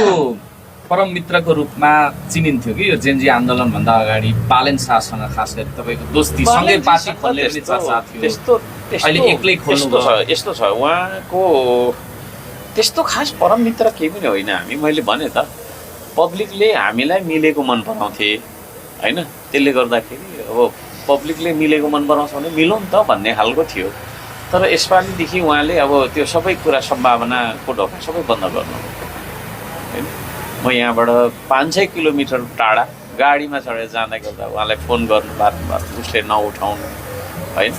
को परम मित्रको रूपमा चिनिन्थ्यो कि यो जेनजी आन्दोलनभन्दा अगाडि बालेन शाहसँग खास गरी तपाईँको दोस्ती सँगै पार्टी खोल्ने पनि चर्चा थियो। त्यस्तो अहिले एक्लै खोल्नु यस्तो छ उहाँको त्यस्तो खास परम मित्र केही पनि होइन हामी। मैले भने त पब्लिकले हामीलाई मिलेको मन पराउँथे होइन, त्यसले गर्दाखेरि अब पब्लिकले मिलेको मन पराउँछ भने मिलौँ त भन्ने खालको थियो। तर यसपालिदेखि उहाँले अब त्यो सबै कुरा सम्भावनाको ढोका सबै बन्द गर्नु होइन। म यहाँबाट 500 किलोमिटर टाढा गाडीमा चढेर जाँदा गर्दा उहाँलाई फोन गर्नु बारम्बार, उसले नउठाउनु होइन,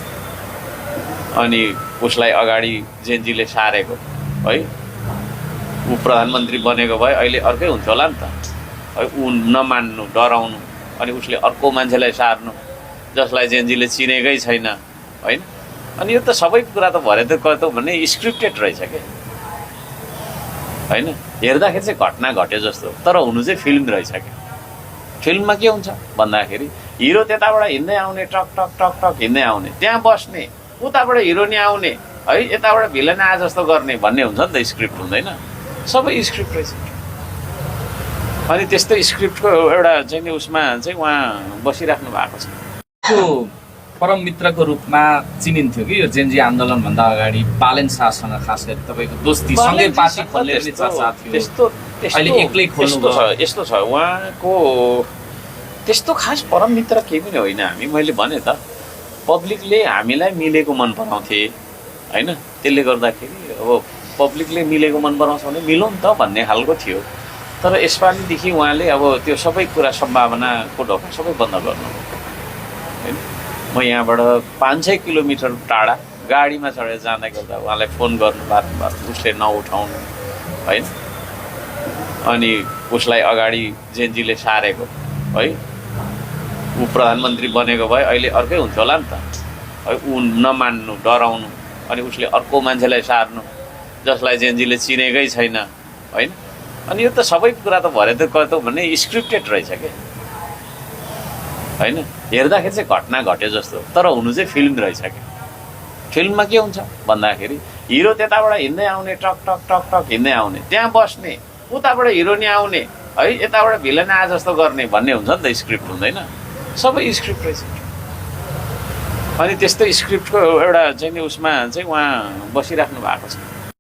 अनि उसलाई अगाडि जेनजीले सारेको है, ऊ प्रधानमन्त्री बनेको भए अहिले अर्कै हुन्थ्यो होला नि त है। ऊ नमान्नु, डराउनु, अनि उसले अर्को मान्छेलाई सार्नु जसलाई जेनजीले चिनेकै छैन होइन। अनि यो त सबै कुरा त भरे त कस्तो भने स्क्रिप्टेड रहेछ क्या होइन। हेर्दाखेरि चाहिँ घटना घट्यो जस्तो, तर हुनु चाहिँ फिल्म रहेछ क्या। फिल्ममा के हुन्छ भन्दाखेरि हिरो त्यताबाट हिँड्दै आउने, टक टक टक टक हिँड्दै आउने, त्यहाँ बस्ने, उताबाट हिरोनी आउने है, यताबाट भिलन आए जस्तो गर्ने भन्ने हुन्छ नि त। स्क्रिप्ट हुँदैन, सबै स्क्रिप्ट रहेछ। अनि त्यस्तो स्क्रिप्टको एउटा चाहिँ नि उसमा चाहिँ उहाँ बसिराख्नु भएको छ। को परम मित्रको रूपमा चिनिन्थ्यो कि यो जेनजी आन्दोलनभन्दा अगाडि बालेन शाहसँग खास गरी तपाईँको दोस्ती सँगै पार्टी खोल्ने पनि चर्चा थियो। अहिले एक्लै खोल्नु यस्तो छ उहाँको त्यस्तो खास परम मित्र केही पनि होइन हामी। मैले भने त पब्लिकले हामीलाई मिलेको मन पराउँथे होइन, त्यसले गर्दाखेरि अब पब्लिकले मिलेको मन पराउँछ भने मिलौँ त भन्ने खालको थियो। तर यसपालिदेखि उहाँले अब त्यो सबै कुरा सम्भावनाको ढोका सबै बन्द गर्नु होइन। म यहाँबाट 500 किलोमिटर टाढा गाडीमा चढेर जाँदा गर्दा उहाँलाई फोन गर्नु बारम्बार, उसले नउठाउनु होइन, अनि उसलाई अगाडि जेनजीले सारेको है, ऊ प्रधानमन्त्री बनेको भए अहिले अर्कै हुन्थ्यो होला नि त है। ऊ नमान्नु, डराउनु, अनि उसले अर्को मान्छेलाई सार्नु जसलाई जेनजीले चिनेकै छैन होइन। अनि यो त सबै कुरा त भरे त कस्तो भने स्क्रिप्टेड रहेछ क्या होइन। हेर्दाखेरि चाहिँ घटना घट्यो जस्तो, तर हुनु चाहिँ फिल्म रहेछ क्या। फिल्ममा के हुन्छ भन्दाखेरि हिरो त्यताबाट हिँड्दै आउने, टक टक टक टक हिँड्दै आउने, त्यहाँ बस्ने, उताबाट हिरोनी आउने है, यताबाट भिलन आए जस्तो गर्ने भन्ने हुन्छ नि त। स्क्रिप्ट हुँदैन, सबै स्क्रिप्ट रहेछ। अनि त्यस्तो स्क्रिप्टको एउटा चाहिँ नि उसमा चाहिँ उहाँ बसिराख्नु भएको छ।